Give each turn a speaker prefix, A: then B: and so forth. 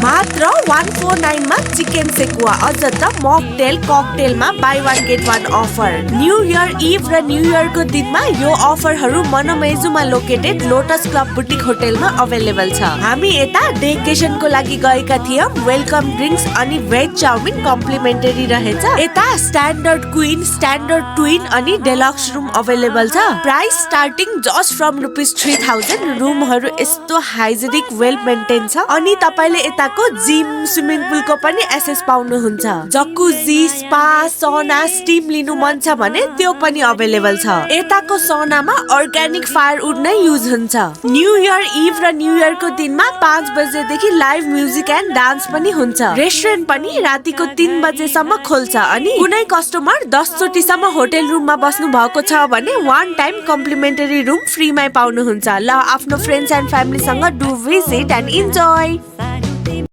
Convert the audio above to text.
A: मात्र 149 मा चिकन सेकुवा अझ त मकटेल ककटेलमा buy 1 get 1 offer. New year eve र न्यू इयर को दिनमा यो अफरहरू मनमेजुमा लोकेटेड लोटस क्लब बुटिक होटलमा अवेलेबल छ। हामी यता डेकेसन को लागि गएका थियौं। वेलकम ड्रिंक्स अनि वेज चाउमिन कम्प्लिमेन्टरी रहेछ। यता स्ट्यान्डर्ड क्वीन, स्ट्यान्डर्ड ट्विन अनि डेलक्स रुम अवेलेबल छ। Price starting just from ₹3000। रुमहरू यस्तो हाइजेनिक वेल मेन्टेन छ अनि तपाईले यताको जिम स्विमिङ पुलको पनि एक्सेस पाउनुहुन्छ। जकुजी, स्पा, सौना, स्टिम लिनु मन छ भने त्यो पनि अवेलेबल छ। यताको सौनामा अर्ग्यानिक फायरवुड नै युज हुन्छ। न्यू इयर इभ र न्यू इयर को दिनमा 5 बजेदेखि लाइभ म्युजिक एन्ड डान्स पनि हुन्छ। रेस्टुरेन्ट पनि रातिको 3 बजेसम्म खोल्छ अनि कुनै कस्टमर 10 चोटिसम्म होटल रुममा बस्नु भएको छ भने 1 टाइम कम्प्लिमेन्टरी रुम फ्रीमै पाउनुहुन्छ। ल आफ्नो फ्रेन्ड्स एन्ड फ्यामिलीसँग डु भिजिट एन्ड इन्जॉय।